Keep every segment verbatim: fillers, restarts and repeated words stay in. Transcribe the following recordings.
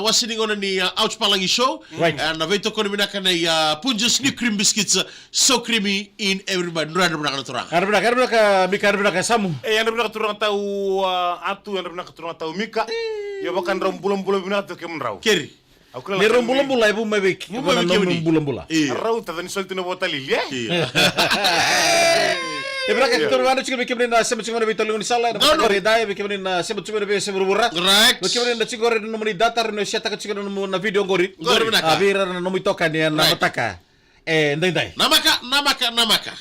Wasa ni gauna ni, uh, Ouch Palagi Show. Right. Uh, na veitokoni vinaka nei, uh, Punjas New Cream Biscuits, uh, so creamy in every bite. Yadra vinaka na turaga. Yadra vinaka, yadra vinaka, Mika, yadra vinaka, Samu. E, yadra vinaka turaga tau, uh, Atu, yadra vinaka turaga tau Mika. Io, vaka drau bulabula vinaka tu kemudrau. Keri. Au kila ni rau bulabula, e vu mai vei, vu mai vei kemuni. Bulabula. Io. Rau, tada ni soli tu na vota lili, e? Io. E vinaka, keitou na vakayadrati tiko vei kemuni na sema tiko mai na veitolo ni sala, na mataka ni dai, vei kemuni na sema tiko mai na veiyasai vuravura. Right. Vei kemuni na tiko qori na nomuni data, ni o share-taka tiko na nomu, na video qori. Qori vinaka. A, vei ira na nomu itokani ena mataka e daidai. Namaka, namaka, namaka.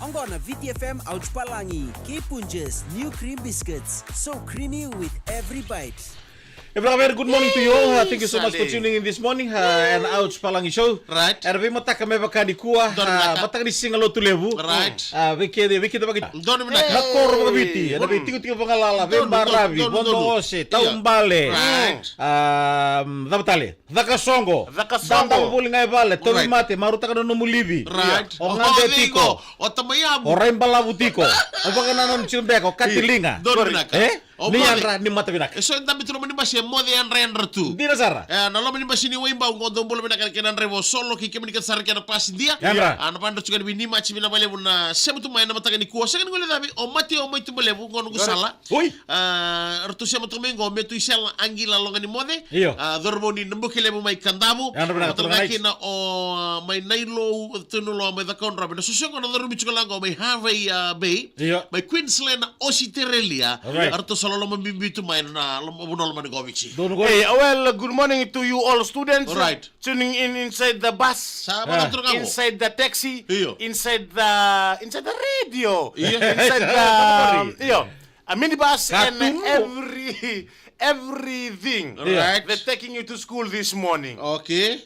Oqo na Viti F M Ouch Palagi, kei Punjas New Cream Biscuits. So creamy with every bite. A very good morning to you all. Uh, thank you so much for tuning in this morning, uh, and Ouch Palagi Show. Right. Era veimataka me vaka nikua, uh, mataka ni siga Lotulevu. Right. Uh, vei keda, vei keda vaka, donu vinaka, na koro vakaviti, na veitikotiko vagalala, veibaravi, vodo ose, taubale. Right. Um, cava tale? Caka soqo. Caka soqo. Dadabe voli ga e vale, tauvimate, marautaka na nomu livi. Right. O gade tiko. O tamai yavu. O rai balavu tiko. O vakanananu tiko beka, o kati liga. Donu vinaka. E? Ni yadra, ni mata vinaka. E so e dabe tu loma ni basi, e moce yadrayadra tu. Dina sara. E, na loma ni basi ni Waibau, qo dou bula vinaka na kena draiva o Solo, kei kemuni kece sara kei na Pasidia. Yadra. A, na vakayadrati tiko yani vei Nimaci, vinaka vakalevu na sema tu mai na mataka nikua. Sega ni guilecavi, o Mateo Maitubalevu, qo noqu sala. Oi. A, ratou sema tu mai qo, Metuisela Aqila Loganimoce. Io. A, Corovoni Nabukelevu mai Kadavu. Yadra vinaka, turaga. Kina o, a, mai Nailou, Tunuloa mai Cakaudrove. Na soso qo na Corovoni tiko la qo mai Hervey, a, Bay. Io. Mai Queensland, Ositerelia. Right. Ratou sa loloma bibi tu mai na loma, vanua lomani qo Viti. Donu qo. Hey, well, good morning to you all students. Right. Tuning in inside the bus. Sa vaka turaga qo. Inside the taxi. Io. Inside the, inside the radio. Io. Inside the, io. A minibus and every, everything. Right. They're taking you to school this morning. Okay.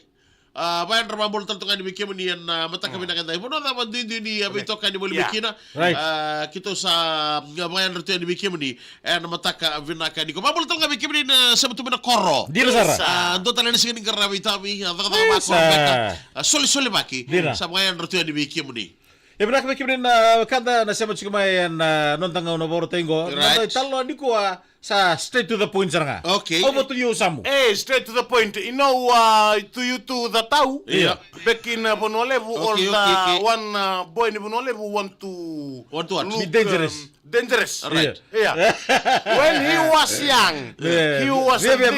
A, vayadra, vabula tale tu ga yani vei kemuni ena, a, mataka vinaka edai. Vanua cava duidui ni, a, veitokani voli mai kina. Right. A, keitou sa, a, vayadra tu yani vei kemuni ena mataka vinaka nikua. Vabula tale ga vei kemuni na sema tu mai na koro. Dina sara. A, dua tale na siga ni qaravi, itavi, a, cakacaka vakoro beka. A, solisolivaki. Dina. Sa vayadra tu yani vei kemuni. E vinaka vei kemuni na wekada na sema tiko mai ena, a, noda gauna vakarautaki qo. Right. Noda italanoa nikua sa straight to the point sara ga. Okay. Over to you, Samu. Eh, straight to the point. You know, uh, to you to the tau. Yeah. Back in, uh, Vanua Levu, all the one, uh, boy ni Vanua Levu want to, want to what? Look, be dangerous. Um, dangerous. Right. Yeah. When he was young, he was thinking,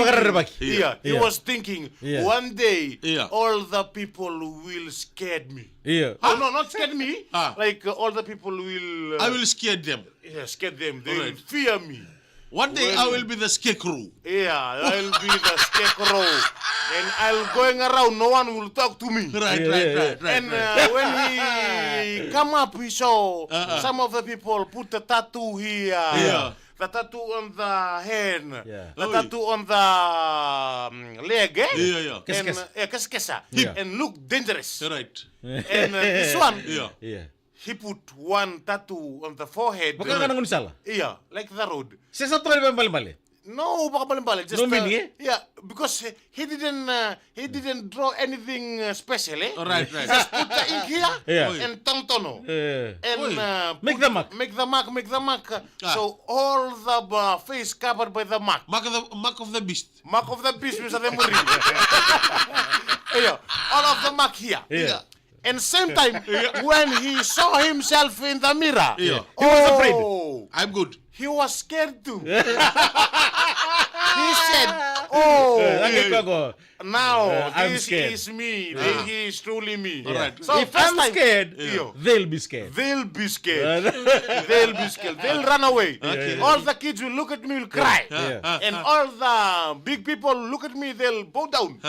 yeah, he was thinking, one day, all the people will scared me. Yeah. Oh, no, not scared me. Ah. Like, uh, all the people will, uh, I will scared them. Yeah, scared them. They will fear me. One day I will be the scarecrow. Yeah, I will be the scarecrow. And I'll going around, no one will talk to me. Right, right, right, right. And, uh, when he come up, he saw some of the people put the tattoo here. Yeah. The tattoo on the hand. Yeah. The tattoo on the, um, leg, eh? Yeah, yeah. And, uh, yeah, kesakesa. Yeah. And look dangerous. Right. And, uh, this one, yeah, he put one tattoo on the forehead. Vaka ga na gaunisala? Yeah, like the road. Se sa toka ni vakabalebale? No, vakabalebale. Just, no meaning, uh, eh? Yeah, because he, he didn't, uh, he didn't draw anything, uh, special, eh? Right, right. He just put the ink here and tonotono. Yeah. And, uh, make the mark. Make the mark, make the mark. Ah. So all the, uh, face covered by the mark. Mark of the, mark of the beast. Mark of the beast, Mister Demuri. Yeah, all of the mark here. Yeah. And same time, when he saw himself in the mirror, yeah, he was afraid. Oh, I'm good. He was scared too. He said, "Oh, now this is me. This is truly me." All right. So if I'm scared, they'll be scared. They'll be scared. They'll be scared. They'll run away. Okay. All the kids will look at me, will cry. Yeah. And all the big people look at me, they'll bow down.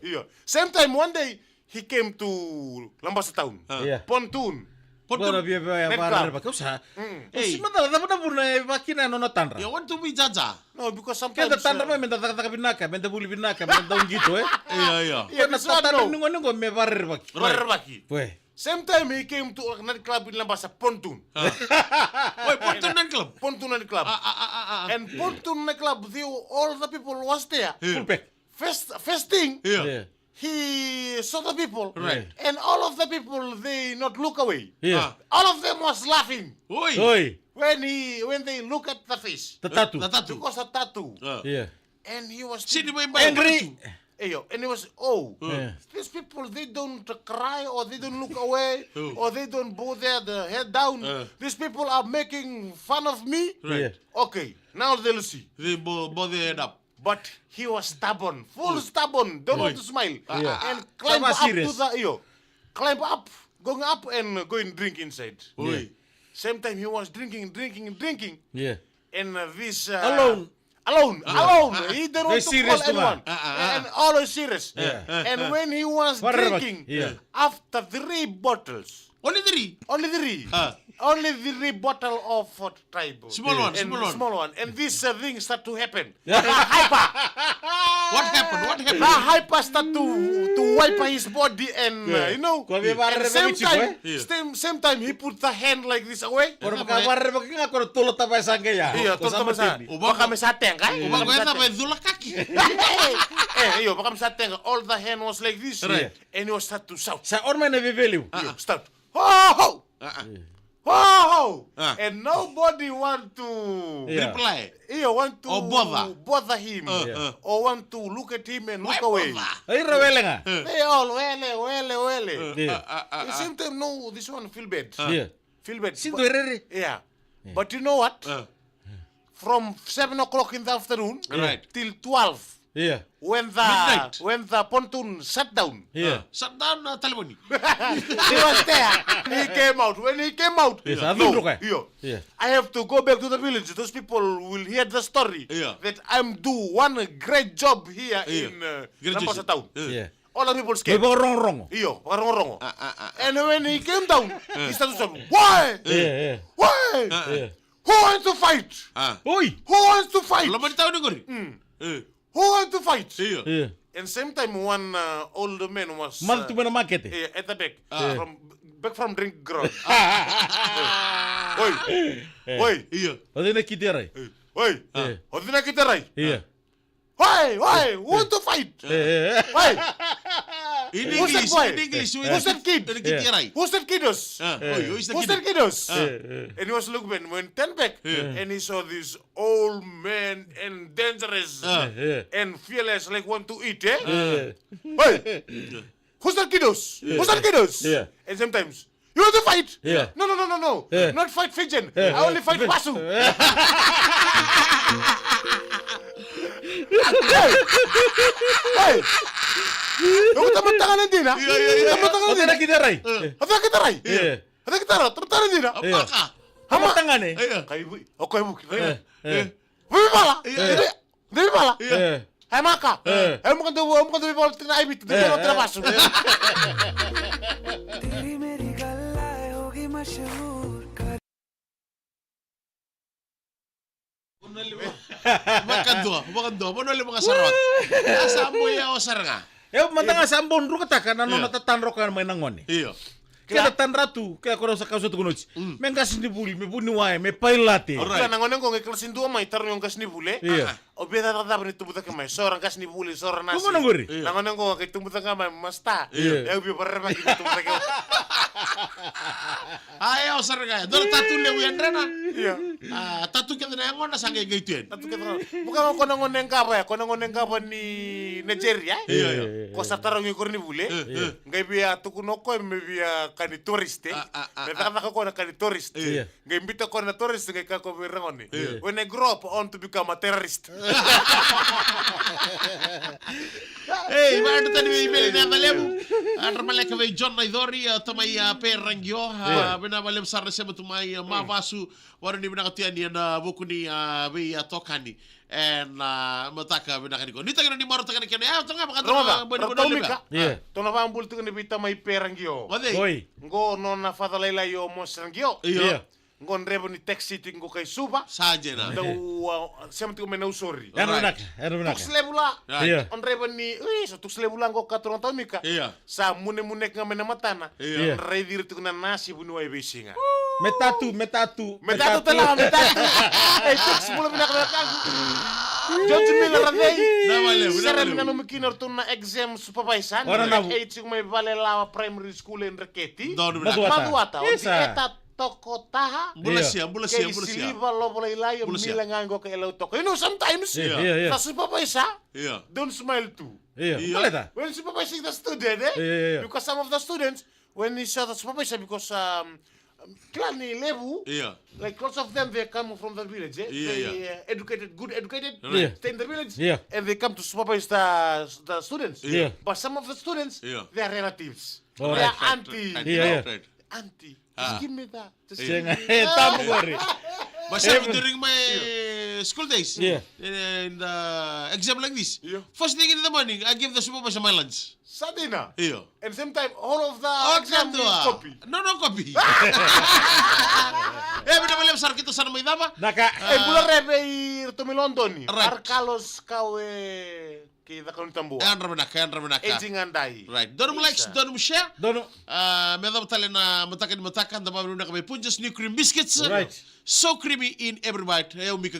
Yeah. Same time, one day, he came to Labasa town. Ah. Yeah. Pontoon. Pontoon. Night club. Kau sa. Mm. Ei. Si macala, cava na vuna e vaka kina na nona tadra? Ia, wani tu vei jaja. No, because sometimes, keda tadra mai, uh, meda cakacaka vinaka, meda vuli vinaka, meda dau qito, eh? Ia, ia. Ia, na tadra ni gone qo me vakarerevaki. Vakarerevaki. Same time he came to a night club in Labasa, Pontoon. Ah. Oi, Pontoon night club. Pontoon night club. Ah, ah, ah, ah, ah. And Pontoon night club, they, all the people was there. Yeah. Full pack. First, first thing, yeah, he saw the people. Right. And all of the people, they not look away. Yeah. Ah. All of them was laughing. Oi. Oi. When he, when they look at the face. The tattoo. The tattoo. Because the tattoo. Ah. Yeah. And he was Sini mai mai angry. Tattoo. Eyo, and he was, oh, yeah, these people, they don't cry or they don't look away or they don't bow their the head down. Uh. These people are making fun of me. Right. Yeah. Okay, now they'll see. They bow, bow their head up. But he was stubborn, full stubborn, don't want to smile. Ah, ah, ah. And climb up to the, iyo, climb up, going up and going drink inside. Oi. Yeah. Same time he was drinking, drinking, drinking. Yeah. And uh, this uh, alone. Alone, alone. He didn't want to call anyone. Ah, ah, ah. And always serious. Yeah. And when he was drinking, yeah, after three bottles, only three. Only three. Ah. Only three bottle of uh, tribe. Small one, and small one. Small one. And this uh, thing start to happen. Yeah. The hyper. What happened? What happened? The hyper start to to wipe his body and uh, you know. And same time, same, same time he put the hand like this away. Koro maka vare maka kinga koro tolo tava sa ngeia. Iyo, tolo tava sa. Vaka me sa tenga. Vaka me sa tenga. Eh, iyo, vaka me sa tenga. All the hand was like this. Right. And he was start to shout. Sa ormai na veveliu. Iyo, start. Ho, ho! Ho, ho! And nobody want to reply. Iyo, want to bother him. Or want to look at him and look away. Ira welenga. They all wele, wele, wele. Yeah. The same time, no, this one feel bad. Yeah. Feel bad. Sinto rere. Yeah. But you know what? From seven o'clock in the afternoon till twelve. Yeah. When the when the pontoon shut down. Yeah. Shut down uh, Talibani. He was there. He came out. When he came out, no, yeah. I have to go back to the village. Those people will hear the story that I'm do one great job here in uh, Nabasa town. Yeah. All the people scared. Vakarongorongo. Iyo, vakarongorongo. And when he came down, he started to shout, "Why? Yeah, yeah. Why? Who wants to fight? Oi. Who wants to fight? Loma ni tauni qori. Who wants to fight?" Iyo. Yeah. And same time, one uh, old man was uh, at the back, from back from drink ground. Oi, oi, iyo. O cei na kiti erai? Oi, o cei na kiti erai? Iyo. Why? Why? Who want to fight? Why? In English, in English, who said kid? Who said kiddos? Who said kiddos? And he was looking when, when turned back and he saw this old man and dangerous and fearless like want to eat, eh? Why? Who said kiddos? Who said kiddos? And sometimes You want to fight? Yeah. No, no, no, no, no. Yeah. Not fight Fijian. Yeah. I only fight Vasu. Hey! Hey! Noqu tamatagane dina. Tamatagane dina. Kitarai. Kitarai. Kitarai. Tamatagane dina. Amaka. Tamatagane. Kai vu. O kai vu. Vuvale. Dei vala. E maka. E maka dou, e maka dou vala tina ai vitu, dou vala tina vasu. Vakadua, vakadua, vanua le vakasarava. Asa mo ia o sara ga. E mada ga sa bau drukataka na nona tatadra o koya mai na gone. Io. Keda tadra tu, ke ko rau sa kausa tuku noti. Me qasenivuli, me vuniwai, me pailate. Kila na gone qo qai kalasi dua mai, tarogi o qasenivuli. Io. O via cakacaka ni tubu cake mai, so ra qasenivuli, so ra nasi. Ko gona qori? Na gone qo qai tubu cake mai, masta. Io. E au via varerevaki ni tubu cake. A, e au sara ga, dua na tatu levu ya drena. Io. A, tatu kece na yagona sa qai qai tu yani. Tatu kece na. Vuka ko na gone qava ya, ko na gone qava ni Nigeria, e? Io, io. Ko sa tarogi koronivuli, e? Qai via tukuna o koya me via ka ni tourist, e? Me cakacaka o koya na ka ni tourist. Io. Qai biuta o koya na tourist, qai kaya o koya vei ira na gone. When I grow up, I want to become a terrorist. Ei, vakayadrati tani vei Meli na yaca levu. A, dra maleka vei John Naicori, a, tamai a Peragio. A, vinaka vakalevu sara na sema tu mai, a, Mavasu. Vakarau ni vinaka tu yani ena vuku ni, a, vei a tokani. Ena mataka vinaka nikua. Nuitaki ni marautaka na kena. A, toka ga vakadua. Rogoca, boni, boni, Taumika. Io. Tou na vakabula tiko ni vei tamai Peragio. O cei? Oi. Qo nona father lailai o Mose Ragio. Io. Io. Qo draiva ni taxi tiko qo kai Suva. Sa dina. Dau, a, sema tiko mai na usori. Era vinaka, era vinaka. Tuks levu la. Io. O draiva ni, ui, so tuks levu la qo ka turaga Taumika. Io. Sa munemuneka ga mai na matana. Io. Raici ira tiko na nasi vuniwai veisiga. Me tatu, me tatu, me tatu tale ga, me tatu. Ei, tuks, bula vinaka na wekaqu. George Miller Radei. Vinaka vakalevu, vinaka vakalevu. Sere mi nanumi kina o ratou na exam supervisor. Ora na vu. E tiko mai Valelawa Primary School e Dreketi. Donu vinaka. Macuata. Macuata, o Isa. Eta Tokotaha. Bula Sia, bula Sia, bula Sia. Kei Siliva Lovolailai, o Mila ga qo kei Lau Toko. You know, sometimes, Io, io, io. The supervisor, Io. Don't smile too. Io, Io. Baleta? When supervising the student, eh? Io, io, io. Because some of the students, when you saw the supervisor, because, um, um, kila ni levu, Io. Like, lots of them, they come from the village, eh? Io, They, io. Uh, educated, good educated, Right. Io. Stay in the village, Io. And they come to supervise the, the students. Io. But some of the students, Io. They are relatives. All They right. are Right, right, auntie, right, you Io, know? Io. Right. Auntie, just Ah. give me that. Just Io. give me that. Tabu qori. But some during my school days, Io. Eh, in the exam like this, Io. First thing in the morning, I give the supervisor my lunch. Sa dina. Io. And same time, all of the Oh, exam kadua. Copy. No, no copy. E, vinaka vakalevu sara keitou sa na mai cava. Naka. E, bula re vei iratou mai Lodoni. Right. Ar Carlos Kawe kei Cakaunitabua. Yadra vinaka, yadra vinaka. Aging and I. Right. Donu mu likes, Isa. Donu mu share. Donu. Ah, me cava tale na mataka ni mataka, da vavinavinaka mai Punjas New Cream Biscuits. Right. So creamy in every bite. E, o Mika